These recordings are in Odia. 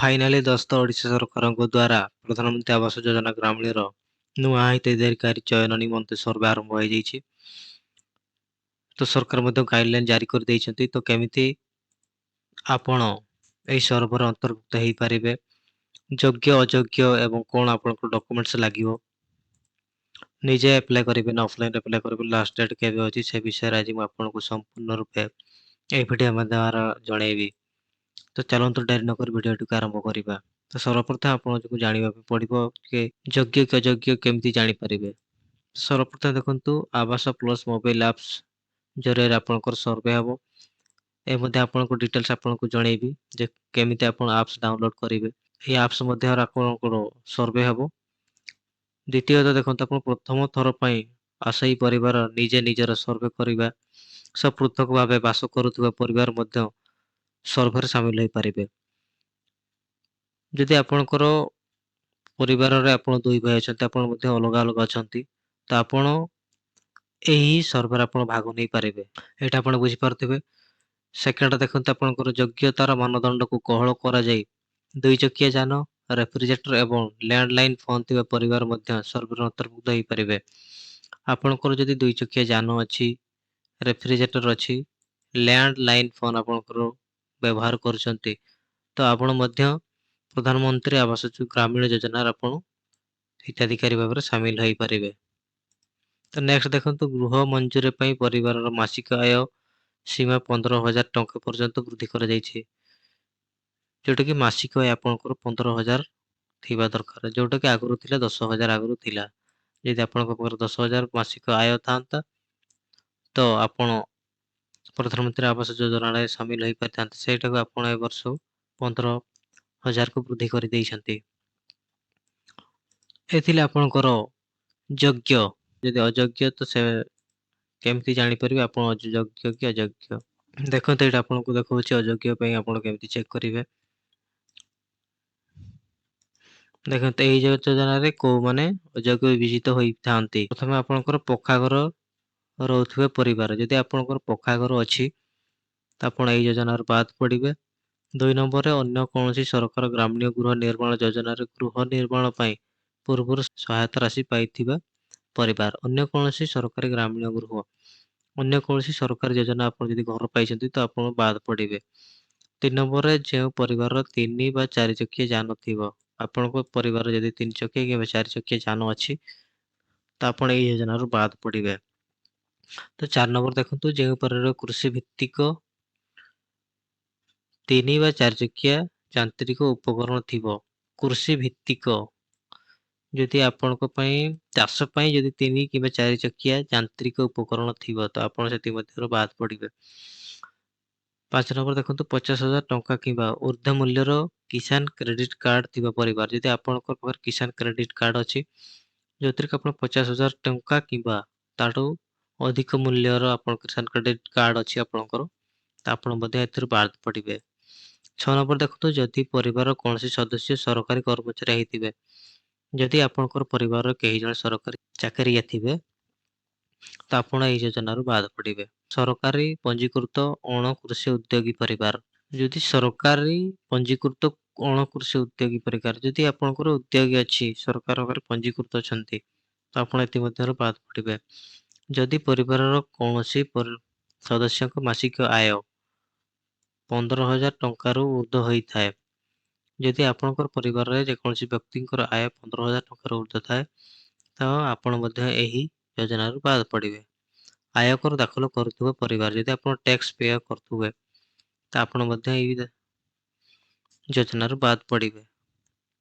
ଫାଇନାଲି ଦୋସ୍ତ, ଓଡ଼ିଶା ସରକାରଙ୍କ ଦ୍ୱାରା ପ୍ରଧାନମନ୍ତ୍ରୀ ଆବାସ ଯୋଜନା ଗ୍ରାମୀଣର ନୂଆ ହିତାଧିକାରୀ ଚୟନ ନିମନ୍ତେ ସର୍ଭେ ଆରମ୍ଭ ହୋଇଯାଇଛି। ତ ସରକାର ମଧ୍ୟ ଗାଇଡ଼ଲାଇନ୍ ଜାରି କରିଦେଇଛନ୍ତି। ତ କେମିତି ଆପଣ ଏହି ସର୍ଭେରେ ଅନ୍ତର୍ଭୁକ୍ତ ହେଇପାରିବେ, ଯୋଗ୍ୟ, ଅଯୋଗ୍ୟ ଏବଂ କ'ଣ ଆପଣଙ୍କର ଡକୁମେଣ୍ଟସ୍ ଲାଗିବ, ନିଜେ ଆପ୍ଲାଏ କରିବେ ନା ଅଫଲାଇନ୍ ଆପ୍ଲାଏ କରିବେ, ଲାଷ୍ଟ ଡେଟ୍ କେବେ ଅଛି, ସେ ବିଷୟରେ ଆଜି ମୁଁ ଆପଣଙ୍କୁ ସମ୍ପୂର୍ଣ୍ଣ ରୂପେ ଏହି ଭିଡ଼ିଓ ମାଧ୍ୟମରେ ଜଣେଇବି। ତ ଚାଲନ୍ତୁ, ଡେରି ନକରି ଭିଡ଼ିଓଟିକୁ ଆରମ୍ଭ କରିବା। ତ ସର୍ବପ୍ରଥମେ ଆପଣଙ୍କୁ ଜାଣିବାକୁ ପଡ଼ିବ ଯେ ଯୋଗ୍ୟ କି ଅଯୋଗ୍ୟ କେମିତି ଜାଣିପାରିବେ। ସର୍ବପ୍ରଥମେ ଦେଖନ୍ତୁ, ଆବାସ ପ୍ଲସ୍ ମୋବାଇଲ ଆପ୍ସ ଜରିଆରେ ଆପଣଙ୍କର ସର୍ଭେ ହେବ। ଏ ମଧ୍ୟ ଆପଣଙ୍କୁ ଡିଟେଲ୍ସ ଆପଣଙ୍କୁ ଜଣେଇବି ଯେ କେମିତି ଆପଣ ଆପ୍ସ ଡାଉନଲୋଡ୍ କରିବେ। ଏହି ଆପ୍ସ ମଧ୍ୟରେ ଆପଣଙ୍କର ସର୍ଭେ ହେବ। ଦ୍ୱିତୀୟତଃ ଦେଖନ୍ତୁ, ଆପଣ ପ୍ରଥମ ଥର ପାଇଁ ଆଶାୟୀ ପରିବାର, ନିଜେ ନିଜର ସର୍ଭେ କରିବା ସହ ପୃଥକ ଭାବେ ବାସ କରୁଥିବା ପରିବାର ମଧ୍ୟ ସର୍ଭେରେ ସାମିଲ ହୋଇପାରିବେ। ଯଦି ଆପଣଙ୍କର ପରିବାରରେ ଆପଣ ଦୁଇ ଭାଇ ଅଛନ୍ତି, ଆପଣ ମଧ୍ୟ ଅଲଗା ଅଲଗା ଅଛନ୍ତି, ତ ଆପଣ ଏହି ସର୍ଭେରେ ଆପଣ ଭାଗ ନେଇପାରିବେ। ଏଇଟା ଆପଣ ବୁଝିପାରୁଥିବେ। ସେକେଣ୍ଡ ଦେଖନ୍ତୁ, ଆପଣଙ୍କର ଯୋଗ୍ୟତାର ମାନଦଣ୍ଡକୁ କୋହଳ କରାଯାଇ ଦୁଇ ଚକିଆ ଯାନ, ରେଫ୍ରିଜରେଟର ଏବଂ ଲ୍ୟାଣ୍ଡଲାଇନ୍ ଫୋନ୍ ଥିବା ପରିବାର ମଧ୍ୟ ସର୍ଭେରେ ଅନ୍ତର୍ଭୁକ୍ତ ହୋଇପାରିବେ। ଆପଣଙ୍କର ଯଦି ଦୁଇ ଚକିଆ ଯାନ ଅଛି, ରେଫ୍ରିଜରେଟର ଅଛି, ଲ୍ୟାଣ୍ଡଲାଇନ୍ ଫୋନ୍ ଆପଣଙ୍କର ବ୍ୟବହାର କରୁଛନ୍ତି, ତ ଆପଣ ମଧ୍ୟ ପ୍ରଧାନମନ୍ତ୍ରୀ ଆବାସ ଗ୍ରାମୀଣ ଯୋଜନାର ଆପଣ ହିତାଧିକାରୀ ଭାବରେ ସାମିଲ ହୋଇପାରିବେ। ତ ନେକ୍ସଟ ଦେଖନ୍ତୁ, ଗୃହ ମଞ୍ଜୁରୀ ପାଇଁ ପରିବାରର ମାସିକ ଆୟ ସୀମା 15,000 ଟଙ୍କା ପର୍ଯ୍ୟନ୍ତ ବୃଦ୍ଧି କରାଯାଇଛି, ଯେଉଁଟାକି ମାସିକ ଆୟ ଆପଣଙ୍କର 15,000 ଥିବା ଦରକାର, ଯେଉଁଟାକି ଆଗରୁ ଥିଲା 10,000 ଆଗରୁ ଥିଲା। ଯଦି ଆପଣଙ୍କ ପାଖରେ 10,000 ମାସିକ ଆୟ ଥାନ୍ତା, ତ ଆପଣ ପ୍ରଧାନମନ୍ତ୍ରୀ ଆବାସ ଯୋଜନାରେ ସାମିଲ ହୋଇପାରିଥାନ୍ତେ। ସେଇଟାକୁ ଆପଣ ଏ ବର୍ଷ 15,000କୁ ବୃଦ୍ଧି କରିଦେଇଛନ୍ତି। ଏ ଥିଲେ ଆପଣଙ୍କର ଯୋଗ୍ୟ। ଯଦି ଅଯୋଗ୍ୟ, ତ ସେ କେମିତି ଜାଣିପାରିବେ ଆପଣ ଅଯୋଗ୍ୟ କି ଅଯୋଗ୍ୟ? ଦେଖନ୍ତୁ, ଏଇଟା ଆପଣଙ୍କୁ ଦେଖାଉଛି ଅଯୋଗ୍ୟ ପାଇଁ ଆପଣ କେମିତି ଚେକ୍ କରିବେ। ଦେଖନ୍ତୁ, ଏହି ଯୋଜନାରେ କୋଉମାନେ ଅଯୋଗ୍ୟ ବିବେଚିତ ହୋଇଥାନ୍ତି? ପ୍ରଥମେ ଆପଣଙ୍କର ପକ୍କା ଘର ରହୁଥିବା ପରିବାର। ଯଦି ଆପଣଙ୍କର ପକ୍କା ଘର ଅଛି, ତ ଆପଣ ଏହି ଯୋଜନାରୁ ବାଦ ପଡ଼ିବେ। ଦୁଇ ନମ୍ବରରେ ଅନ୍ୟ କୌଣସି ସରକାର ଗ୍ରାମୀଣ ଗୃହ ନିର୍ମାଣ ଯୋଜନାରେ ଗୃହ ନିର୍ମାଣ ପାଇଁ ପୂର୍ବରୁ ସହାୟତା ରାଶି ପାଇଥିବା ପରିବାର। ଅନ୍ୟ କୌଣସି ସରକାରୀ ଗ୍ରାମୀଣ ଗୃହ, ଅନ୍ୟ କୌଣସି ସରକାରୀ ଯୋଜନା ଆପଣ ଯଦି ଘର ପାଇଛନ୍ତି, ତ ଆପଣ ବାଦ ପଡ଼ିବେ। ତିନି ନମ୍ବରରେ ଯେଉଁ ପରିବାରର ତିନି ବା ଚାରି ଚକିଆ ଯାନ ଥିବ। ଆପଣଙ୍କ ପରିବାର ଯଦି ତିନି ଚକିଆ କିମ୍ବା ଚାରି ଚକିଆ ଯାନ ଅଛି, ତ ଆପଣ ଏଇ ଯୋଜନାରୁ ବାଦ ପଡ଼ିବେ। ତ ଚାରି ନମ୍ବର ଦେଖନ୍ତୁ, ଯେଉଁ ପରିବାର କୃଷି ଭିତ୍ତିକ ତିନି ବା ଚାରି ଚକିଆ ଯାନ୍ତ୍ରିକ ଉପକରଣ ଥିବ। କୃଷି ଭିତ୍ତିକ, ଯଦି ଆପଣଙ୍କ ପାଇଁ ଚାଷ ପାଇଁ ଯଦି ତିନି କିମ୍ବା ଚାରି ଚକିଆ ଯାନ୍ତ୍ରିକ ଉପକରଣ ଥିବ, ତ ଆପଣ ସେଥିମଧ୍ୟରୁ ବାଦ ପଡ଼ିବେ। ପାଞ୍ଚ ନମ୍ବର ଦେଖନ୍ତୁ, 50,000 ଟଙ୍କା କିମ୍ବା ଉର୍ଦ୍ଧ୍ୱ ମୂଲ୍ୟର କିଷାନ କ୍ରେଡିଟ୍ କାର୍ଡ ଥିବା ପରିବାର। ଯଦି ଆପଣଙ୍କ ପାଖରେ କିଷାନ କ୍ରେଡିଟ୍ କାର୍ଡ ଅଛି, ଯେଉଁଥିରେ କି ଆପଣ 50,000 ଟଙ୍କା କିମ୍ବା ତାଠୁ ଅଧିକ ମୂଲ୍ୟର ଆପଣ କିଷାନ କ୍ରେଡିଟ୍ କାର୍ଡ ଅଛି ଆପଣଙ୍କର, ତ ଆପଣ ମଧ୍ୟ ଏଥିରୁ ବାଦ ପଡ଼ିବେ। ଛଅ ନମ୍ବର ଦେଖନ୍ତୁ, ଯଦି ପରିବାରର କୌଣସି ସଦସ୍ୟ ସରକାରୀ କର୍ମଚାରୀ ହେଇଥିବେ। ଯଦି ଆପଣଙ୍କର ପରିବାରର କେହି ଜଣେ ସରକାରୀ ଚାକିରିଆ ଥିବେ, ତ ଆପଣ ଏହି ଯୋଜନାରୁ ବାଦ ପଡ଼ିବେ। ସରକାରୀ ପଞ୍ଜୀକୃତ ଅଣ କୃଷି ଉଦ୍ୟୋଗୀ ପରିବାର। ଯଦି ସରକାରୀ ପଞ୍ଜୀକୃତ ଅଣ କୃଷି ଉଦ୍ୟୋଗୀ ପରିବାର, ଯଦି ଆପଣଙ୍କର ଉଦ୍ୟୋଗୀ ଅଛି, ସରକାରଙ୍କର ପଞ୍ଜୀକୃତ ଅଛନ୍ତି, ତ ଆପଣ ଏଥିମଧ୍ୟରୁ ବାଦ ପଡ଼ିବେ। ଯଦି ପରିବାରର କୌଣସି ସଦସ୍ୟଙ୍କ ମାସିକ ଆୟ 15,000 ଟଙ୍କାରୁ ଉର୍ଦ୍ଧ୍ୱ ହୋଇଥାଏ। ଯଦି ଆପଣଙ୍କର ପରିବାରରେ ଯେକୌଣସି ବ୍ୟକ୍ତିଙ୍କର ଆୟ 15,000 ଟଙ୍କାରୁ ଉର୍ଦ୍ଧ୍ୱ ଥାଏ, ତ ଆପଣ ମଧ୍ୟ ଏହି ଯୋଜନାରୁ ବାଦ ପଡ଼ିବେ। ଆୟକର ଦାଖଲ କରୁଥିବା ପରିବାର। ଯଦି ଆପଣ ଟ୍ୟାକ୍ସ ପେ କରୁଥିବେ, ତ ଆପଣ ମଧ୍ୟ ଏହି ଯୋଜନାରୁ ବାଦ ପଡ଼ିବେ।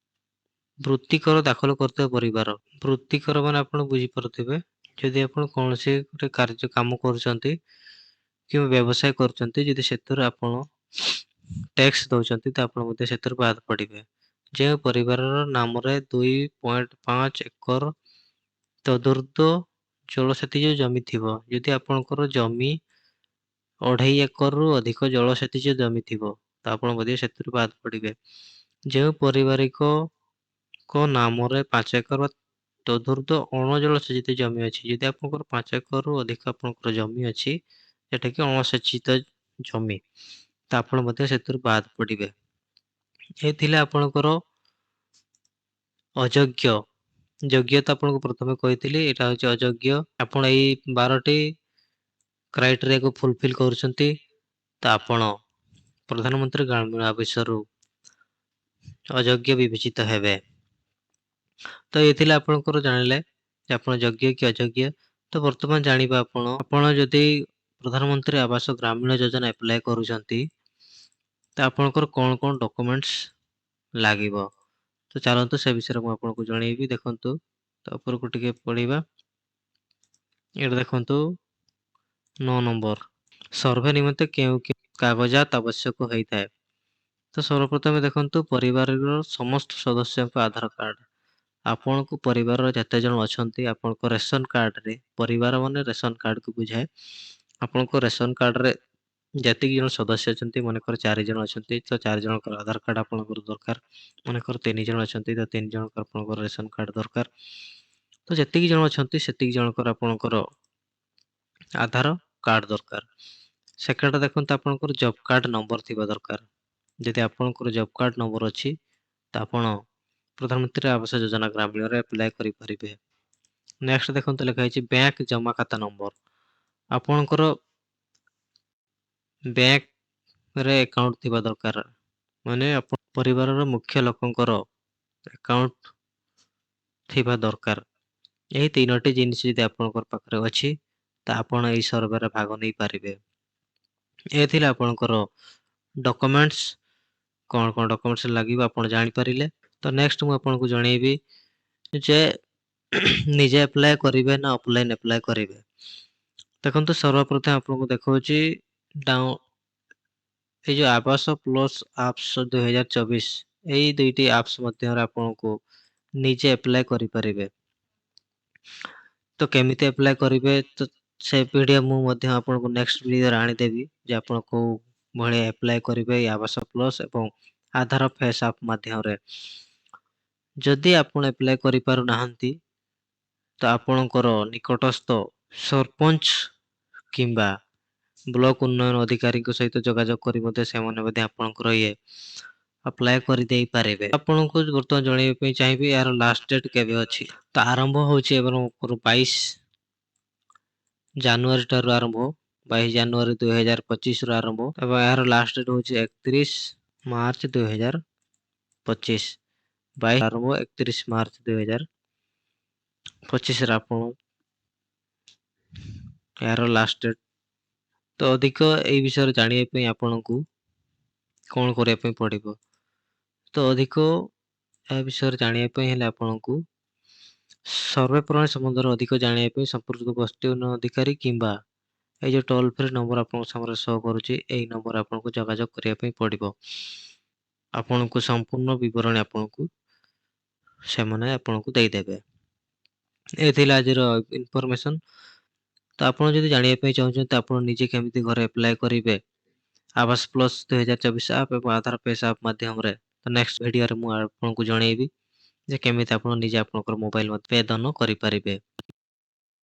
ବୃତ୍ତିକର ଦାଖଲ କରୁଥିବା ପରିବାର। ବୃତ୍ତିକର ମାନେ ଆପଣ ବୁଝିପାରୁଥିବେ, ଯଦି ଆପଣ କୌଣସି ଗୋଟେ କାର୍ଯ୍ୟ କାମ କରୁଛନ୍ତି କିମ୍ବା ବ୍ୟବସାୟ କରୁଛନ୍ତି, ଯଦି ସେଥିରୁ ଆପଣ ଟ୍ୟାକ୍ସ ଦେଉଛନ୍ତି, ତ ଆପଣ ମଧ୍ୟ ସେଥିରୁ ବାଦ ପଡ଼ିବେ। ଯେଉଁ ପରିବାରର ନାମରେ 2.5 ଏକର ତଦୁର୍ଦ୍ଧ୍ୱ ଜଳସେଚିତ ଜମି ଥିବ। ଯଦି ଆପଣଙ୍କର ଜମି 2.5 ଏକରରୁ ଅଧିକ ଜଳସେଚିତ ଜମି ଥିବ, ତ ଆପଣ ମଧ୍ୟ ସେଥିରୁ ବାଦ ପଡ଼ିବେ। ଯେଉଁ ପାରିବାରିକଙ୍କ ନାମରେ 5 ଏକର ବା ତଦୁର୍ଦ୍ଧ୍ୱ ଅଣଜଳସେଚିତ ଜମି ଅଛି। ଯଦି ଆପଣଙ୍କର 5 ଏକରରୁ ଅଧିକ ଆପଣଙ୍କର ଜମି ଅଛି, ଯେଉଁଟାକି ଅଣସେଚିତ ଜମି, ତ ଆପଣ ମଧ୍ୟ ସେଥିରୁ ବାଦ ପଡ଼ିବେ। ଏ ଥିଲା ଆପଣଙ୍କର ଅଯୋଗ୍ୟ। ଯୋଗ୍ୟତା ଆପଣଙ୍କୁ ପ୍ରଥମେ କହିଥିଲି, ଏଇଟା ହେଉଛି ଅଯୋଗ୍ୟ। ଆପଣ ଏଇ 12ଟି କ୍ରାଇଟେରିଆକୁ ଫୁଲଫିଲ୍ କରୁଛନ୍ତି ତ ଆପଣ ପ୍ରଧାନମନ୍ତ୍ରୀ ଗ୍ରାମୀଣ ଆବାସରୁ ଅଯୋଗ୍ୟ ବିବେଚିତ ହେବେ। ତ ଏ ଥିଲା ଆପଣଙ୍କର, ଜାଣିଲେ ଯେ ଆପଣ ଯୋଗ୍ୟ କି ଅଯୋଗ୍ୟ। ତ ବର୍ତ୍ତମାନ ଜାଣିବା ଆପଣ ଯଦି ପ୍ରଧାନମନ୍ତ୍ରୀ ଆବାସ ଗ୍ରାମୀଣ ଯୋଜନା ଆପ୍ଲାଏ କରୁଛନ୍ତି, ତ ଆପଣଙ୍କର କ'ଣ କ'ଣ ଡକୁମେଣ୍ଟସ୍ ଲାଗିବ। ତ ଚାଲନ୍ତୁ, ସେ ବିଷୟରେ ମୁଁ ଆପଣଙ୍କୁ ଜଣେଇବି। ଦେଖନ୍ତୁ, ତା ଉପରକୁ ଟିକେ ପଢ଼ିବା। ଏଇଟା ଦେଖନ୍ତୁ, 9 ନମ୍ବର, ସର୍ଭେ ନିମନ୍ତେ କେଉଁ କେଉଁ କାଗଜାତ ଆବଶ୍ୟକ ହୋଇଥାଏ? ତ ସର୍ବପ୍ରଥମେ ଦେଖନ୍ତୁ, ପରିବାରର ସମସ୍ତ ସଦସ୍ୟଙ୍କ ଆଧାର କାର୍ଡ଼। ଆପଣଙ୍କୁ ପରିବାରର ଯେତେ ଜଣ ଅଛନ୍ତି, ଆପଣଙ୍କ ରେସନ କାର୍ଡ଼ରେ, ପରିବାର ମାନେ ରେସନ କାର୍ଡ଼କୁ ବୁଝାଏ, ଆପଣଙ୍କ ରେସନ କାର୍ଡ଼ରେ ଯେତିକି ଜଣ ସଦସ୍ୟ ଅଛନ୍ତି, ମନେକର ଚାରି ଜଣ ଅଛନ୍ତି ତ ଚାରି ଜଣଙ୍କର ଆଧାର କାର୍ଡ଼ ଆପଣଙ୍କର ଦରକାର। ମନେକର ତିନି ଜଣ ଅଛନ୍ତି ତ ତିନି ଜଣଙ୍କର ଆପଣଙ୍କର ରେସନ କାର୍ଡ଼ ଦରକାର। ତ ଯେତିକି ଜଣ ଅଛନ୍ତି, ସେତିକି ଜଣଙ୍କର ଆପଣଙ୍କର ଆଧାର କାର୍ଡ଼ ଦରକାର। ସେକେଣ୍ଡ ଦେଖନ୍ତୁ, ଆପଣଙ୍କର ଜବ୍ କାର୍ଡ଼ ନମ୍ବର ଥିବା ଦରକାର। ଯଦି ଆପଣଙ୍କର ଜବ୍ କାର୍ଡ଼ ନମ୍ବର ଅଛି, ତ ଆପଣ ପ୍ରଧାନମନ୍ତ୍ରୀ ଆବାସ ଯୋଜନା ଗ୍ରାମୀଣରେ ଆପ୍ଲାଏ କରିପାରିବେ। ନେକ୍ସଟ ଦେଖନ୍ତୁ, ଲେଖା ହେଇଛି ବ୍ୟାଙ୍କ ଜମା ଖାତା ନମ୍ବର। ଆପଣଙ୍କର ବ୍ୟାଙ୍କରେ ଆକାଉଣ୍ଟ ଥିବା ଦରକାର, ମାନେ ଆପଣ ପରିବାରର ମୁଖ୍ୟ ଲୋକଙ୍କର ଆକାଉଣ୍ଟ ଥିବା ଦରକାର। ଏହି ତିନୋଟି ଜିନିଷ ଯଦି ଆପଣଙ୍କର ପାଖରେ ଅଛି, ତ ଆପଣ ଏହି ସର୍ଭେରେ ଭାଗ ନେଇପାରିବେ। ଏ ଥିଲା ଆପଣଙ୍କର ଡକୁମେଣ୍ଟସ୍। କ'ଣ କ'ଣ ଡକୁମେଣ୍ଟସ୍ ଲାଗିବ ଆପଣ ଜାଣିପାରିଲେ। ତ ନେକ୍ସଟ ମୁଁ ଆପଣଙ୍କୁ ଜଣେଇବି ଯେ ନିଜେ ଆପ୍ଲାଏ କରିବେ ନା ଅଫଲାଇନ୍ ଆପ୍ଲାଏ କରିବେ। ଦେଖନ୍ତୁ, ସର୍ବପ୍ରଥମେ ଆପଣଙ୍କୁ ଦେଖାଉଛି ଏଇ ଯେଉଁ ଆବାସ ପ୍ଲସ୍ ଆପ୍ସ 2024, ଏଇ ଦୁଇଟି ଆପ୍ସ ମଧ୍ୟରେ ଆପଣଙ୍କୁ ନିଜେ ଆପ୍ଲାଏ କରିପାରିବେ। ତ କେମିତି ଆପ୍ଲାଏ କରିବେ, ତ ସେ ଭିଡ଼ିଓ ମୁଁ ମଧ୍ୟ ଆପଣଙ୍କୁ ନେକ୍ସଟ ଭିଡ଼ିଓରେ ଆଣିଦେବି ଯେ ଆପଣ କେଉଁ ଭଳିଆ ଆପ୍ଲାଏ କରିବେ ଏଇ ଆବାସ ପ୍ଲସ୍ ଏବଂ ଆଧାର ଫେସ୍ ଆପ୍ ମାଧ୍ୟମରେ। ଯଦି ଆପଣ ଆପ୍ଲାଏ କରିପାରୁନାହାନ୍ତି, ତ ଆପଣଙ୍କର ନିକଟସ୍ଥ ସରପଞ୍ଚ କିମ୍ବା ବ୍ଲକ ଉନ୍ନୟନ ଅଧିକାରୀଙ୍କ ସହିତ ଯୋଗାଯୋଗ କରି ମଧ୍ୟ ସେମାନେ ମଧ୍ୟ ଆପଣଙ୍କର ଇଏ ଆପ୍ଲାଏ କରିଦେଇପାରିବେ। ଆପଣଙ୍କୁ ବର୍ତ୍ତମାନ ଜଣାଇବା ପାଇଁ ଚାହିଁବି, ଏହାର ଲାଷ୍ଟ ଡେଟ୍ କେବେ ଅଛି? ତ ଆରମ୍ଭ ହେଉଛି ଆପଣଙ୍କର 22 ଜାନୁଆରୀ ଠାରୁ ଆରମ୍ଭ, 22 ଜାନୁଆରୀ 2025ରୁ ଆରମ୍ଭ ଏବଂ ଏହାର ଲାଷ୍ଟ ଡେଟ୍ ହେଉଛି 31 ମାର୍ଚ୍ଚ 2025। 22 ଆରମ୍ଭ, 31 ମାର୍ଚ୍ଚ 2025ରେ ଆପଣ ଏହାର ଲାଷ୍ଟ ଡେଟ୍। ତ ଅଧିକ ଏଇ ବିଷୟରେ ଜାଣିବା ପାଇଁ ଆପଣଙ୍କୁ କ'ଣ କରିବା ପାଇଁ ପଡ଼ିବ? ତ ଅଧିକ ଏହା ବିଷୟରେ ଜାଣିବା ପାଇଁ ହେଲେ, ଆପଣଙ୍କୁ ସର୍ଭେ ପ୍ରଣାଳୀ ସମ୍ବନ୍ଧରେ ଅଧିକ ଜାଣିବା ପାଇଁ ସମ୍ପୃକ୍ତ ବସ୍ତି ଉନ୍ନୟନ ଅଧିକାରୀ କିମ୍ବା ଏଇ ଯେଉଁ ଟୋଲ୍ ଫ୍ରି ନମ୍ବର ଆପଣଙ୍କ ସାମ୍ନାରେ ଶୋ କରୁଛି, ଏଇ ନମ୍ବର ଆପଣଙ୍କୁ ଯୋଗାଯୋଗ କରିବା ପାଇଁ ପଡ଼ିବ। ଆପଣଙ୍କୁ ସମ୍ପୂର୍ଣ୍ଣ ବିବରଣୀ ଆପଣଙ୍କୁ ସେମାନେ ଆପଣଙ୍କୁ ଦେଇଦେବେ। ଏ ଥିଲା ଆଜିର ଇନଫର୍ମେସନ୍। ତ ଆପଣ ଯଦି ଜାଣିବା ପାଇଁ ଚାହୁଁଛନ୍ତି ଆପଣ ନିଜେ କେମିତି ଘରେ ଆପ୍ଲାଏ କରିବେ ଆବାସ ପ୍ଲସ୍ 2024 ଆପ୍ ଏବଂ ଆଧାର ଫେସ୍ ଆପ୍ ମାଧ୍ୟମରେ, ତ ନେକ୍ସଟ ଭିଡ଼ିଓରେ ମୁଁ ଆପଣଙ୍କୁ ଜଣେଇବି ଯେ କେମିତି ଆପଣ ନିଜେ ଆପଣଙ୍କର ମୋବାଇଲ ଆବେଦନ କରିପାରିବେ।